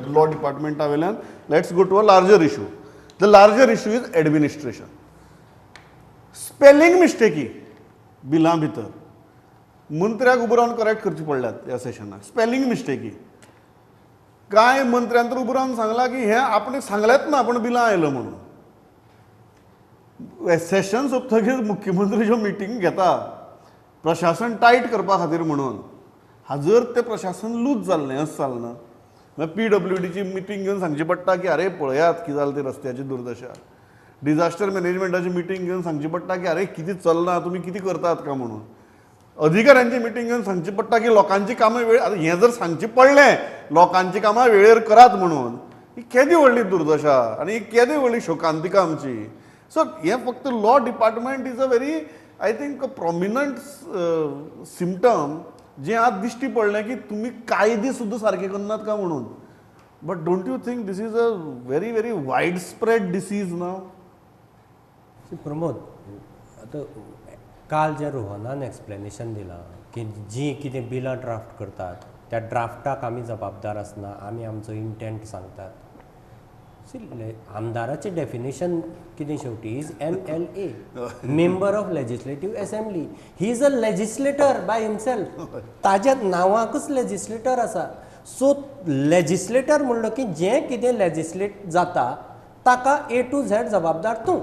Law डिपार्टमेंटा वयल्यान let's go to a larger issue. The larger issue is administration. Spelling मिस्टेकी बिलां भितर मंत्र्याक उबो रावन करेक्ट करची पडल्यात ह्या सेशनाक. स्पेलिंग मिस्टेकी कांय मंत्र्यान तर उबो रावन सांगलां की हें आपणें सांगलेंच ना, पूण बिलां आयलो म्हणून. सेशन सोंपतकीर मुख्यमंत्री ज्यो मिटींग घेता प्रशासन टायट करपा खातीर म्हणून, हाजर तें प्रशासन लूज जाल्लें अशें चलना. मागीर पीडब्ल्यूडीची मिटींग घेवन सांगची पडटा की अरे पळयात कितें जालें ती रस्त्याची दुर्दशा. डिजास्टर मॅनेजमेंटाची मिटींग घेवन सांगची पडटा की अरे कितें चलना, तुमी कितें करतात काय म्हणून. अधिकाऱ्यांची मिटींग घेवन सांगची पडटा की लोकांची कामां वेळ, आतां हें जर सांगचें पडलें लोकांची कामां वेळेर करात म्हणून, ही केदी व्हडली दुर्दशा आनी ही केदी व्हडली शोकांतिका आमची. सो हें फक्त law department is a very, I think, a prominent symptom जें आज दिश्टी पडलें की तुमी कायदे सुद्दां सारके करनात काय म्हणून. But don't you think this is a very very wide spread disease now? Pramod, आतां काल जें रोहनान एक्सप्लेनेशन दिलां की जीं कितें बिलां ड्राफ्ट करतात त्या ड्राफ्टाक आमी जबाबदार आसना, आमी आमचो इंटेंट सांगतात. आमदाराचें डेफिनेशन कितें शेवटी is MLA, member of legislative assembly. He is a legislator by himself. ताज्या नांवाकच लेजिस्लेटर आसा. सो लेजिस्लेटर म्हणलो की जें कितें लेजिस्लेट जाता ताका ए टू झॅड जबाबदार तूं.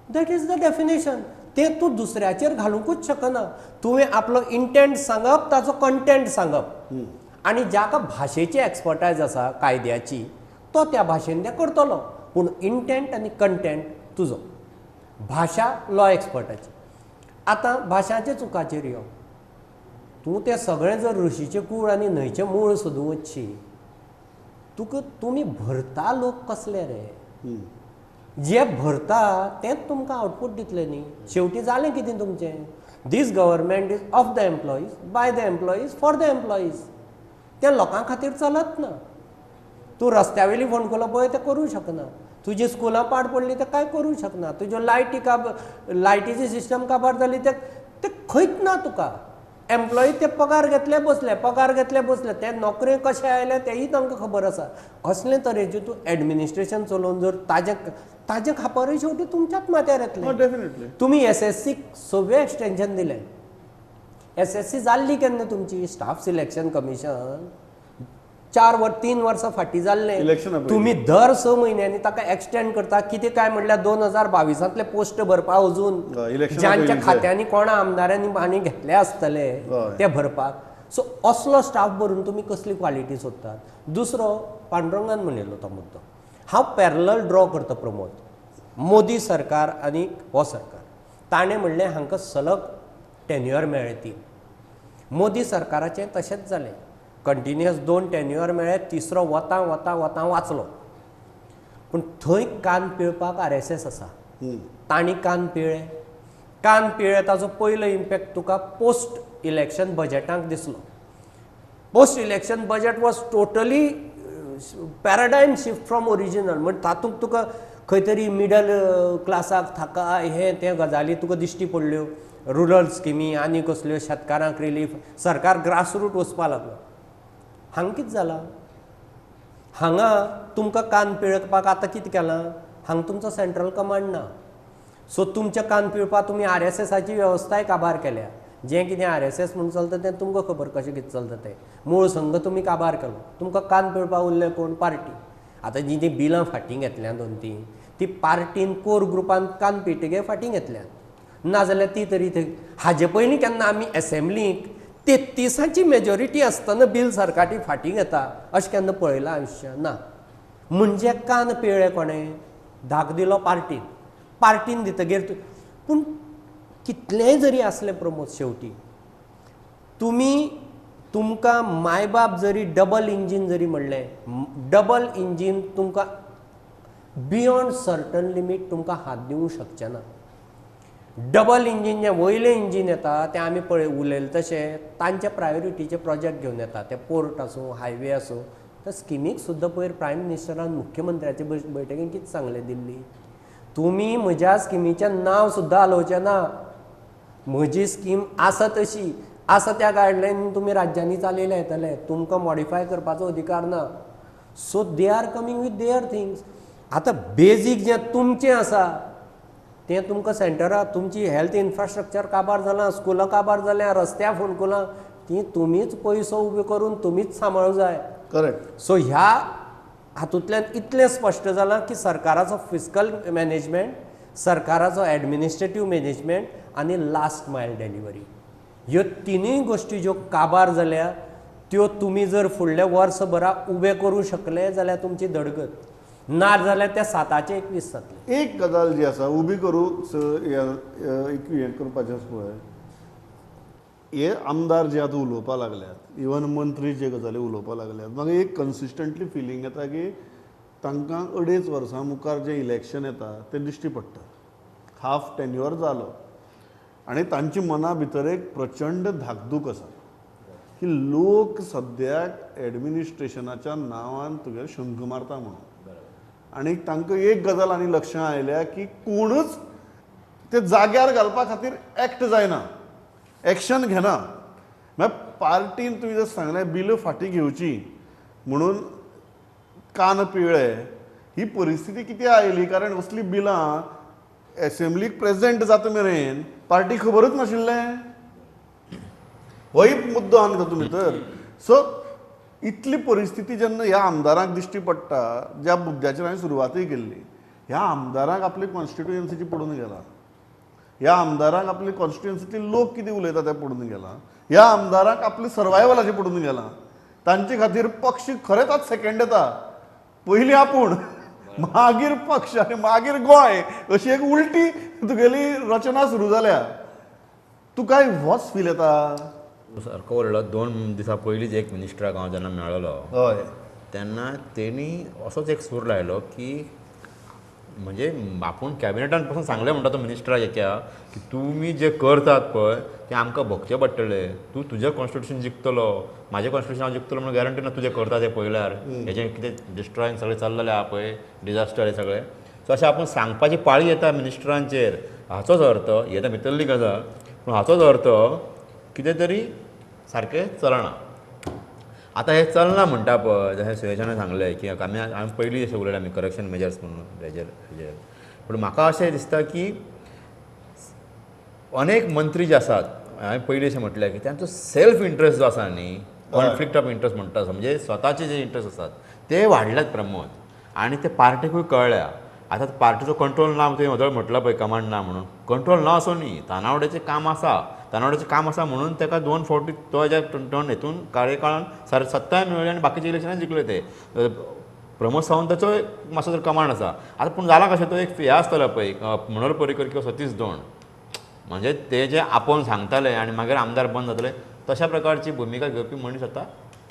That is the definition. तें तूं दुसऱ्याचेर घालुंकूच शकना. तुवें आपलो इंटेंट सांगप, ताचो कंटेंट सांगप, आनी जाका भाशेची एक्सपर्टायज आसा कायद्याची तो त्या भाशेन तें करतलो, पूण इंटेंट आनी कंटेंट तुजो. भाशा लॉ एक्सपर्टाची. आतां भाशाचे चुकाचेर यो. तूं तें सगळें जर ऋषीचें कूळ आनी न्हंयचें मूळ सोदूंक वचशी, तुका तुमी भरता लोक कसले रे, जे भरता तेंच तुमकां आवटपूट दितले न्ही. शेवटी जालें कितें तुमचें? This government is of the employees, by the employees, for the employees. तें लोकां खातीर चलत ना. तूं रस्त्या वयली फोंडकुलां पळय तें करूंक शकना, तुजी स्कुलां पाड पडलीं तें कांय करूंक शकना, तुज्यो लायटी काब लायटीची सिस्टम काबार जाली तें तें खंयच ना. तुका एम्प्लॉई ते पगार घेतले बसले, पगार घेतले बसले, ते नोकरेक कशे आयले तेंय तांकां खबर आसा. असले तरेचें तूं एडमिनिस्ट्रेशन चलोवन जर ताजें ताजें खापरूय शेवटी तुमच्याच माथ्यार येतलें. डेफिनेटली. तुमी एसएससीक सगळें एक्सटेंशन दिलें. एसएससी जाल्ली केन्ना तुमची? स्टाफ सिलेक्शन कमिशन 4 वर 3 वर्सां फाटीं जाल्लें. तुमी दर 6 म्हयन्यांनी ताका एक्सटेंड करता. कितें काय म्हणल्यार 2022 पोस्ट भरपा अजून ज्यांच्या खात्यांनी कोणा आमदारांनी आनी घेतले आसतले ते भरपाक. सो असलो स्टाफ भरून तुमी कसली क्वालिटी सोदतात? दुसरो पांडुरंगान म्हणिल्लो तो मुद्दो हांव पॅरलल ड्रॉ करता प्रमोद. मोदी सरकार आनी हो सरकार, ताणें म्हणलें हांकां सलग टेन्युअर मेळ्ळे 3. मोदी सरकाराचें तशेंच जालें, कंटिन्युअस 2 टेन्युअर मेळ्ळे, तिसरो वता वता वता वाचलो. पूण थंय कान पिळपाक आरएसएस आसा, तांणी कान पिळ्ळे. कान पिळ्ळे ताचो पयलो इम्पॅक्ट तुका पोस्ट इलेक्शन बजेटाक दिसलो. Post election budget was totally paradigm shift from original. म्हण तातूंत तुका खंय तरी मिडल क्लासाक थाका हें तें गजाली तुका दिश्टी पडल्यो, रुरल स्किमी आनी कसल्यो, शेतकारांक रिलीफ, सरकार ग्रासरूट वचपाक लागलो. हांगा कितें जालां? हांगा तुमकां कान पिळपाक आतां कितें केलां? हांगा तुमचो सेंट्रल कमांड ना. सो तुमच्या कान पिळपाक तुमी आरएसएसाची वेवस्थाय काबार केल्या. जें कितें आरएसएस म्हूण चलता तें तुमकां खबर कशें कितें चलता तें. मूळ संघ तुमी काबार केलो, तुमकां कान पिळपाक उरलें कोण? पार्टी. आतां जीं तीं बिलां फाटीं घेतल्यां 2-3, ती पार्टीन कोर ग्रुपान कान पिळटकीर फाटीं घेतल्यात, नाजाल्यार ती तरी थंय. हाजे पयलीं केन्ना आमी एसेंब्लीक 33ची मेजॉरिटी आसतना बील सरकाटी फाटीं घेता अशें केन्ना पळयलां आयुश्य ना. म्हणजे कान पिळ्ळे कोणें? धाक दिलो पार्टीन. पार्टीन दितगीर पूण कितलेंय जरी आसलें प्रमोद, शेवटी तुमी तुमकां मायबाप जरी डबल इंजीन जरी म्हणलें, डबल इंजीन तुमकां बियोंड सर्टन लिमीट तुमकां हात दिवंक शकचें ना. डबल इंजीन जें वयलें इंजीन येता तें आमी पळय उलयलें तशें तांच्या प्रायोरिटीचे प्रोजेक्ट घेवन येता, ते पोर्ट आसूं, हायवे आसूं. त्या स्किमीक सुद्दां पयर प्रायम मिनिस्टरान मुख्यमंत्र्याचे बैठकीन कितें सांगलें दिल्ली, तुमी म्हज्या स्किमीचें नांव सुद्दां हालोवचें ना, म्हजी स्कीम आसा तशी आसा त्या गायडलायन तुमी राज्यांनी चालयले येतले, तुमकां मॉडिफाय करपाचो अधिकार ना. So they are coming with their things. आतां बेजीक जें तुमचें आसा तें तुमकां सेंटराक तुमची हेल्थ इन्फ्रास्ट्रक्चर काबार जालां, स्कुलां काबार जाल्यां, रस्त्या फोंडकुलां, तीं तुमीच पयसो उबे करून तुमीच सांबाळूंक जाय. करेक्ट. सो ह्या हातूंतल्यान इतलें स्पश्ट जालां की सरकाराचो फिस्कल मॅनेजमेंट, सरकाराचो एडमिनिस्ट्रेटीव मॅनेजमेंट आनी लास्ट मायल डिलिव्हरी ह्यो तिनूय गोश्टी ज्यो काबार जाल्या त्यो तुमी जर फुडल्या वर्सभरा उबे करूं शकले जाल्यार तुमची धडगत, ना जाल्यार त्या 7 21 जातले. एक गजाल जी आसा उबी करूं एक हें करपाचें आसा पळय, हे आमदार जे आतां उलोवपाक लागल्यात, इवन मंत्री जे गजाली उलोवपाक लागल्यात, म्हाका एक कन्सिस्टंटली फिलींग येता की तांकां 2.5 वर्सां मुखार जें इलेक्शन येता तें दिश्टी पडटा. हाफ टेन्युअर जालो आनी तांच्या मना भितर एक प्रचंड धाकधूक आसा की लोक सद्याक एडमिनिस्ट्रेशनाच्या नांवान तुगेर शंख मारता म्हणून. आनी तांकां एक गजाल आनी लक्षां आयल्या की कोणूच ते जाग्यार घालपा खातीर एक्ट जायना, एक्शन घेना. म्हळ्यार पार्टीन तुवें जर सांगलें बिलां फाटीं घेवची म्हणून कान पिळ्ळे, ही परिस्थिती कित्याक आयली? कारण असलीं बिलां एसेंब्लीक प्रेजेंट जाता मेरेन पार्टी खबरूच नाशिल्लें. होय मुद्दो आहा न्ही तातूंत भितर. सो इतली परिस्थिती जेन्ना ह्या आमदारांक दिश्टी पडटा, ज्या मुद्द्याचेर हांवें सुरवातूय केल्ली, ह्या आमदारांक आपली कॉन्स्टिट्युयन्सीची पडून गेला, ह्या आमदारांक आपली कॉन्स्टिट्युयन्सीतले लोक कितें उलयता तें पडून गेला, ह्या आमदारांक आपली सर्वायवलाचें पडून गेलां. तांचे खातीर पक्ष खरेंच आज सेकंड येता, पयलीं आपूण, मागीर पक्ष आनी मागीर गोंय, अशी एक उलटी तुगेली रचना सुरू जाल्या. तुकाय होच फील येता? सारको उलयलो. 2 दिसां पयलींच एक मिनिस्टराक हांव जेन्ना मेळ्ळलो तेन्ना तेणी असोच एक सूर लायलो की म्हणजे आपूण कॅबिनेटान पासून सांगलें म्हणटा तो मिनिस्टराक एका की तुमी जे करतात पळय तें आमकां भोगचें पडटलें. तूं तुजें कॉन्स्टिट्युशन जिखतलो, म्हाजें कॉन्स्टिट्युशन हांव जिखतलो म्हणून गॅरंटी ना. तुजें करता तें पळयल्यार हेजें कितें डिस्ट्रॉयंग सगळें चल्लेलें आहा पळय, डिजास्टर हें सगळें. सो अशें आपूण सांगपाची पाळी येता मिनिस्टरांचेर. हाचोच अर्थ ही आतां भितरली गजाल, पूण हाचोच अर्थ कितें तरी सारकें चलना. आतां हें चलना म्हणटा पळय, जशें सुयेशान सांगलें की आमी आमी पयलीं अशें उलयलें आमी करेक्शन मेजर्स म्हणून हेजेर हेजेर. पूण म्हाका अशें दिसता की अनेक मंत्री जे आसात, हांवें पयलीं अशें म्हटलें की तांचो सेल्फ इंट्रस्ट जो आसा न्ही, कॉन्फ्लिक्ट ऑफ इंट्रस्ट म्हणटा, म्हणजे स्वताचे जे इंट्रस्ट आसात ते वाडल्यात प्रमोद, आनी ते पार्टीकूय कळ्ळ्या. आतां पार्टीचो कंट्रोल ना, तुवें व्हदळ म्हटलां पळय कमांड ना म्हणून, कंट्रोल ना असो न्ही, तानावड्याचें काम आसा, तानावड्याचें काम आसा म्हणून ताका 2 फावटी तो हेज्या टर्न हेतून कार्यकाळान सार सत्ताय मेळ्ळी आनी बाकीचे इलेक्शनां जिखले ते. प्रमोद सावंताचो मातसो जर कमांड आसा आतां, पूण जालां कशें, तो एक हें आसतलो पळय मनोहर पर्रीकर किंवा सतीश दोण, म्हणजे ते जे आपोवन सांगताले आनी मागीर आमदार बंद जातले तशा प्रकारची भुमिका घेवपी मनीस आतां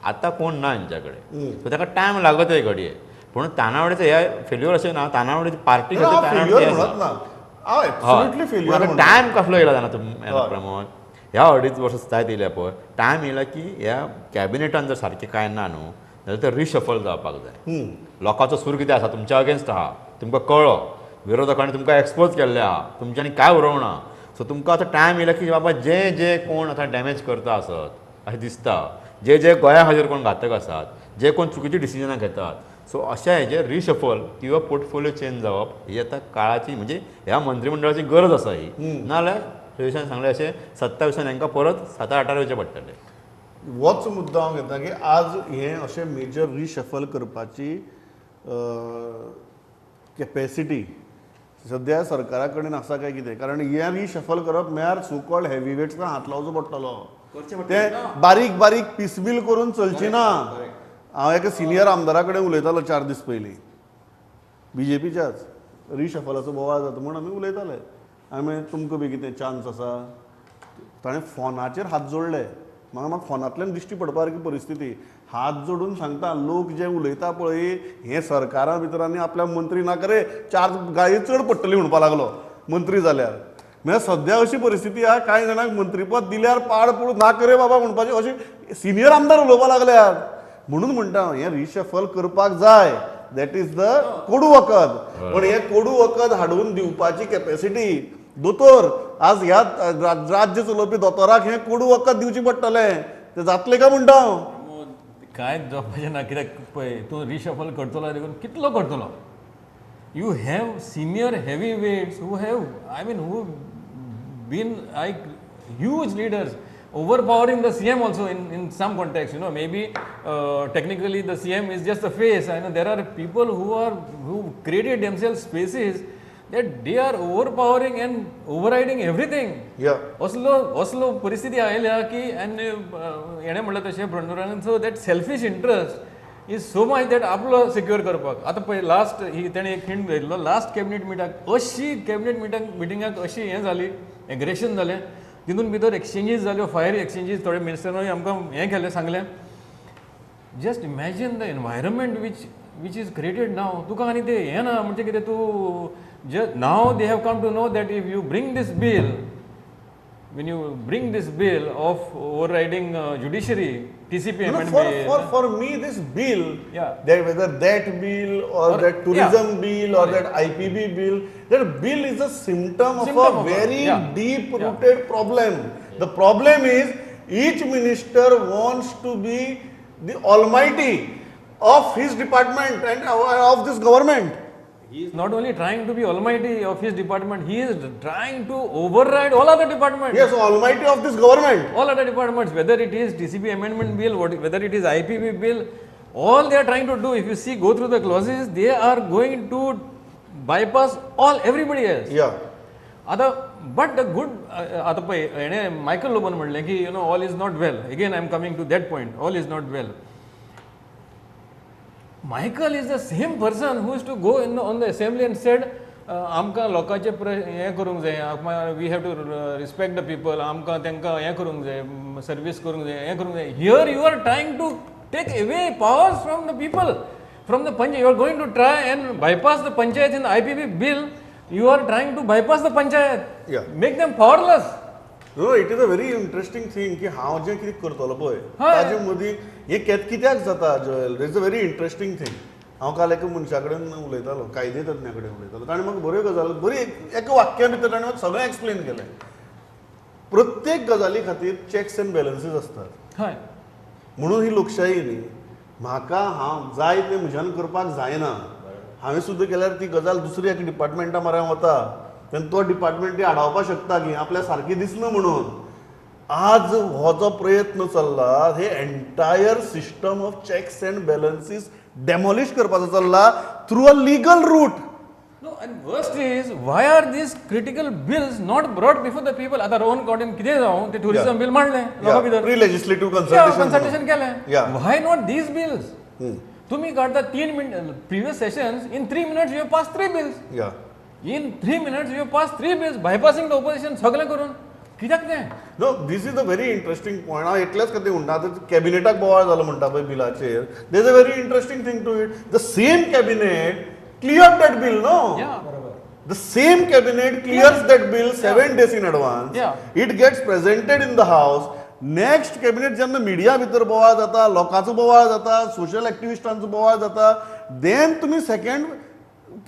आतां कोण ना हेंच्या कडेन. सो ताका टायम लागत घडये, पूण तानावड्याचें हे फेल्युअर अशें ना, तानावड्याची पार्टी टायम कसलो येयला जाणा तूं प्रमोद, ह्या 2.5 वर्सां जायत येयल्या पळय टायम येयला की ह्या कॅबिनेटान जर सारकें कांय ना न्हू जाल्यार तें रिशफल जावपाक जाय. लोकांचो सूर कितें आसा तुमच्या अगेन्स्ट आहा, तुमकां कळ्ळो, विरोधकांनी तुमकां एक्सपोज केल्लें आहा, तुमच्यांनी कांय उरोवंक ना. सो तुमकां आतां टायम येयला की बाबा जे जे कोण आतां डॅमेज करता आसत अशें दिसता, जे जे गोंया खातीर कोण घातक आसात, जे कोण चुकीची डिसिजनां घेतात, सो अशा हेजेर रिशफल किंवा पोर्टफोलियो चेंज जावप ही आतां काळाची म्हणजे ह्या मंत्रीमंडळाची गरज आसा ही. नाजाल्यार सुरेशान सांगलें अशें 27 हांकां परत 7-8 वयचें पडटलें. होच मुद्दो हांव घेता की आज हें अशें मेजर रिशफल करपाची कॅपेसिटी सद्या सरकारा कडेन आसा काय कितें, कारण हें रिशफल करप म्हळ्यार सो कॉल्ड हेवी वेट्सां हात लावचो पडटलो, ते बारीक बारीक पिसमील करून चलची ना. हांव एका सिनियर आमदारा कडेन उलयतालो 4 दीस पयलीं, बीजेपीच्याच रिशफलाचो बोवाळ जाता म्हूण आमी उलयताले. हांवें तुमकां बी कितें चान्स आसा, ताणें फोनाचेर हात जोडले, म्हाका म्हाका फोनांतल्यान दिश्टी पडपा सारकी परिस्थिती. हात जोडून सांगता लोक जे उलयता पळय हें सरकारा भितर आनी आपल्या मंत्री ना करे 4 गाळी चड पडटली म्हणपा लागलो मंत्री जाल्यार. म्हळ्यार सद्या अशी परिस्थिती आहा कांय जाणांक मंत्रीपद दिल्यार पाड पडूं ना करे बाबा म्हणपाचें अशें सिनियर आमदार उलोवपा लागल्यात. म्हणून म्हणटा हें रिशफल करपाक जाय, that is the कोडू वखद. पण हें कोडू वखद हाडून दिवपाची कॅपेसिटी दोतोर आज ह्या राज्य चलोवपी दोतोराक हें कोडू वखद दिवचें पडटलें, तें जातलें काय म्हणटा हांव. कांयच जावपाचें ना. कित्याक पळय तूं रिशफल करतलो देखून कितलो करतलो. You have senior heavyweights who have, I mean, who been like huge leaders, overpowering the CM also in some context, you know, maybe technically the CM is just a face. I know there are people who created themselves spaces that they are overpowering and overriding everything. Yeah. असलो परिस्थिती आयल्या की आनी हेणें म्हणलें तशें ब्रंडुरान, so that selfish interest is so much that आपलो secure करपाक. आतां पळय लास्ट ही तेणें एक हिंट दिल्लो, लास्ट कॅबिनेट मिटाक अशी कॅबिनेट मिटिंगाक अशी हें जाली, एग्रेशन जालें, तितून भितर एक्सचेंजीस जाल्यो, फायर एक्सचेंजीस, थोडे मिनिस्टरांनी आमकां हें केलें सांगलें. Just imagine the environment which is created now. तुका आनी तें हें ना म्हणजे कितें तूं now they have come to know that if you bring this bill, when you bring this bill of overriding judiciary, TCP amendment. For me, this bill, that whether that bill or that tourism bill or that IPB bill, that bill is a symptom of a very deep rooted problem. The problem is each minister wants to be the almighty of his department and of this government. He is not only trying to be almighty of his department, he is trying to override all other departments. Yes, almighty of this government. All other departments, whether it is TCP amendment bill, whether it is IPB bill, all they are trying to do, if you see, go through the clauses, they are going to bypass all everybody else. Yeah. But the good, Michael Loban म्हणलें की, you know, all is not well. Again, I am coming to that point, all is not well. Michael is the same person who used to go in on the assembly and said, आमकां लोकांचे हें करूंक जाय, we have to respect the people, आमकां तांकां हें करूंक जाय, सर्वीस करूंक जाय, हें करूंक जाय. Here you are trying to take away powers from the people, from the panchayat. You are going to try and bypass the panchayat in the IPB bill. You are trying to bypass the panchayat. Yeah. Make them powerless. No, it is a very interesting thing की हांव जें कितें करतलो पळय ताजे मदीं हें कित्याक जाता Joel, it's a very interesting thing. हांव काल एका मनशा कडेन उलयतालो, कायदे तज्ञा कडेन उलयतालो, ताणें म्हाका बऱ्यो गजाल बरी एका वाक्या भितर ताणें म्हाका सगळें एक्सप्लेन केलें. प्रत्येक गजाली खातीर चॅक्स एंड बॅलन्सीस आसतात. हय, म्हणून ही लोकशाही न्ही, म्हाका हांव जाय तें म्हज्यान करपाक जायना. हांवें सुद्दां केल्यार ती गजाल दुसरी एका डिपार्टमेंटा म्हऱ्यान वता, तेन्ना तो डिपार्टमेंट ती आडावपाक शकता की आपल्या सारकी दिसना म्हणून. आज हो जो प्रयत्न चल्ला, हे entire system of checks and balances demolish करपाचो चल्ला through a legal route. No, and worst is, why are these critical bills not brought before the people? आतां रोहन कॉटीन कितें जावं ते टुरिझम बील मांडलें लोकां भितर, प्री लेजिस्लेटिव्ह कन्सल्टेशन केलें. Why not these bills? तुमी काडटा 3 minute, previous sessions in 3 minutes you have pass 3 bills. In 3 minutes you have passed 3 bills, bypassing the opposition, सगळें करून कित्याक तें? No, this is a very interesting point. हांव एकल्याच खातीर म्हणटा, आतां कॅबिनेटाक बोवाळ जालो म्हणटा पळय बिलाचेर, there is a very interesting thing to it. The same cabinet clear that bill, no? The same cabinet clears that bill 7 days in advance. It gets presented in the house. Next cabinet जेन्ना media भितर बोवाळ जाता, लोकांचो बोवाळ जाता, social एक्टिविस्टांचो बोवाळ जाता, देन तुमी सेकंड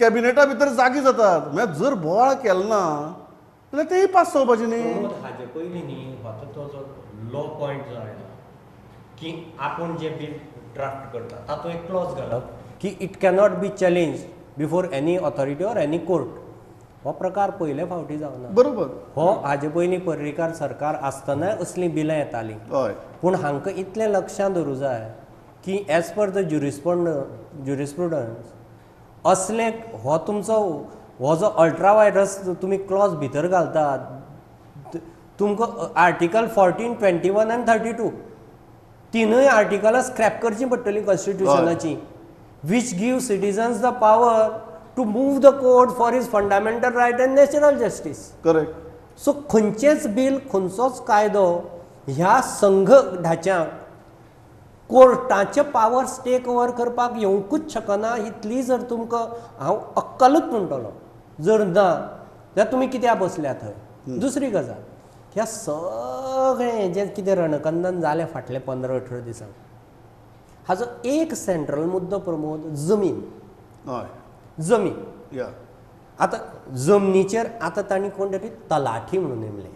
कॅबिनेटा भितर जागी जातात. म्हळ्यार जर बोवाळ केलो ना जाल्यार तेय पास जावपाचें न्ही. हाजे पयलीं न्ही हो तो जो लो पॉयंट जो आयला की आपूण जे बील ड्राफ्ट करता तातूंत एक क्लॉज घालप की it cannot be challenge before any authority or any court. हो प्रकार पयले फावटी जावना. बरोबर. हो हाजे पयलीं पर्रीकार सरकार आसतनाय असलीं बिलां येतालीं. हय. पूण हांकां इतलें लक्षांत दवरूं जाय की एज पर the jurisprudence असले हो तुमचो हो जो अल्ट्रा वायरस तुमी क्लॉज भितर घालतात, तुमकां आर्टिकल 14, 21 आनी 32 तिनूय आर्टिकलां स्क्रॅप करचीं पडटलीं कॉन्स्टिट्युशनाची, which give citizens the power to move the court for his fundamental right and natural justice. Correct. So खंयचेंच बील, खंयचोच कायदो ह्या संघ ढाच्यांक कोर्टाचे पावर्स टेक ओवर करपाक येवंकूच शकना. इतली जर तुमकां हांव अक्कलूच म्हणटलो, जर ना जाल्यार तुमी कित्याक बसल्या थंय. दुसरी गजाल, ह्या सगळें जें कितें रणकंदन जालें फाटले 15-18 दिसांक, हाजो एक सेंट्रल मुद्दो प्रमोद, जमीन. हय, जमीन. आतां जमनीचेर आतां तांणी कोण तरी तलाठी म्हणून नेमले.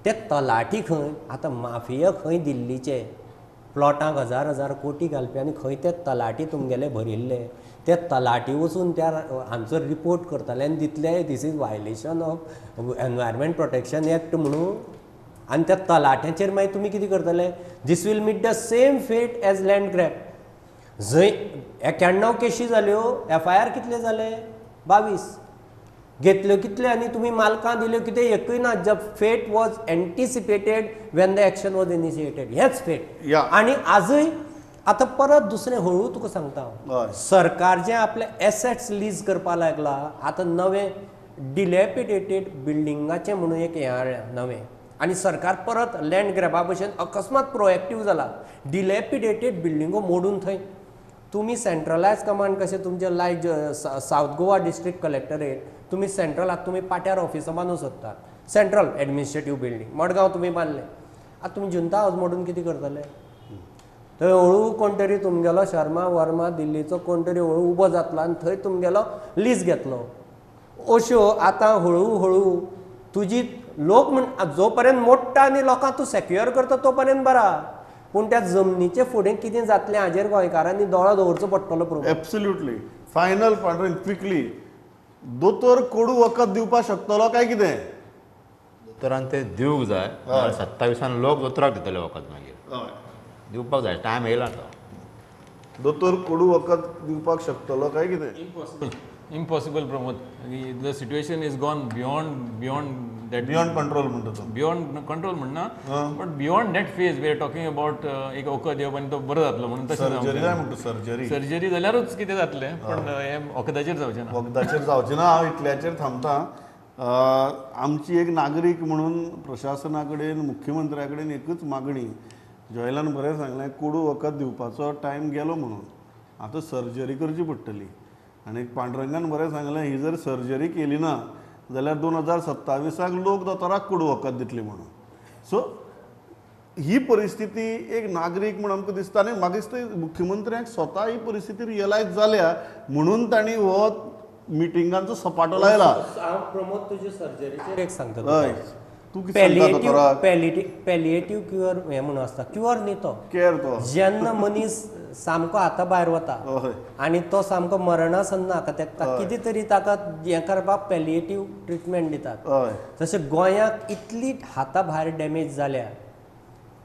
ते तलाठी खंय आतां माफिया खंय दिल्लीचे प्लॉटांक हजार हजार कोटी घालपी आनी खंय ते तलाटी तुमगेले भरिल्ले ते तलाटी वचून त्या हांचो रिपोर्ट करताले आनी दितले this is violation of environment protection act म्हणून. आनी त्या तलाट्यांचेर मागीर तुमी कितें करतले? This will meet the same fate as land grab. जंय 91 केशी जाल्यो, एफ I R कितले जाले? 22. घेतल्यो कितले आनी तुमी मालकां दिल्यो कितें एकूय ना. The fate was anticipated when the action was initiated. हेच फेट. आनी आजूय आतां परत दुसरें हळू तुका सांगता हांव, सरकार जें आपले एसेट्स लीज करपाक लागला आतां नवें डिलेपिडेटेड बिल्डिंगाचें म्हणून एक हें हाडलें नवें, आनी सरकार परत लँड ग्रॅबा भशेन अकस्मात प्रोएक्टीव जाला. डिलेपिडेटेड बिल्डिंगो मोडून थंय तुमी सेंट्रलायज कमांड कशें तुमचें लायक सावथ गोवा डिस्ट्रिक्ट कलेक्टरेट तुमी सेंट्रल आतां तुमी पाट्यार ऑफिसां बांदूंक सोदतात, सेंट्रल एडमिनिस्ट्रेटीव बिल्डींग मडगांव तुमी बांदलें, आतां तुमी जुंता हावज मोडून कितें करतले? थंय हळू कोण तरी तुमगेलो शर्मा वर्मा दिल्लीचो कोण तरी हळू उबो जातलो आनी थंय तुमगेलो लीज घेतलो. अश्यो आतां हळू हळू तुजी लोक म्हण जो पर्यंत मोडटा आनी लोकांक तूं सेक्युअर करता तो पर्यंत बरा, पूण त्या जमनीचे फुडें कितें जातलें हाजेर गोंयकारांनी दोळो दवरचो पडटलो. Problem absolutely final Pandurang quickly, दोतोर कोडू वखद दिवपाक शकतलो काय कितें? दोतोरान तें दिवंक जाय. 27 लोक दोतोराक दितले वखद, मागीर दिवपाक जाय, टायम येयला तो. दोतोर कोडू वखद दिवपाक शकतलो काय कितें? Impossible, impossible Pramod. The situation is gone beyond beyond that, beyond control म्हणटा तो. बियॉन्ड कंट्रोल म्हणना, but beyond that phase we are talking about. एक वखद येवप आनी तो बरो जातलो म्हणून तशें सर्जरी जाय म्हणटा. सर्जरी सर्जरी जाल्यारूच कितें जातलें, पण हें वखदाचेर जावचें ना. वखदाचेर जावचें ना. हांव इतल्याचेर थांबता. आमची एक नागरीक म्हणून प्रशासना कडेन मुख्यमंत्र्या कडेन एकूच मागणी, जॉयलान बरें सांगलें, कोडू वखद दिवपाचो टायम गेलो म्हणून आतां सर्जरी करची पडटली. आनी पांडुरंगान बरें सांगलें, ही जर सर्जरी केली ना जाल्यार 2027 लोक दोतोराक कोडू वखद दितली म्हणून. सो ही परिस्थिती एक नागरीक म्हूण आमकां दिसता आनी म्हाका दिसता मुख्यमंत्र्यांक स्वता ही परिस्थिती रियलायज जाल्या म्हणून तांणी हो मिटिंगांचो सपाटो लायला. हांव प्रमोद तुजे सर्जरीचेर एक सांगता. हय, तूं कितें सांगता दोतोराक? पॅलिएटीव क्युअर हें म्हणून आसता. क्युअर न्ही तो, केअर तो. जेन्ना मनीस सामको हाता भायर वता आनी तो सामको मरणासन्न ताका कितें तरी ताका हें करपाक पॅलिएटीव ट्रिटमेंट दितात. तशें गोंयाक इतली हाता भायर डॅमेज जाल्या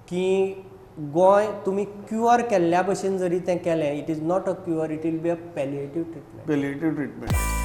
की गोंय तुमी क्युअर केल्ल्या भशेन जरी तें केलें, it is not a cure, it will be a palliative treatment. Palliative treatment.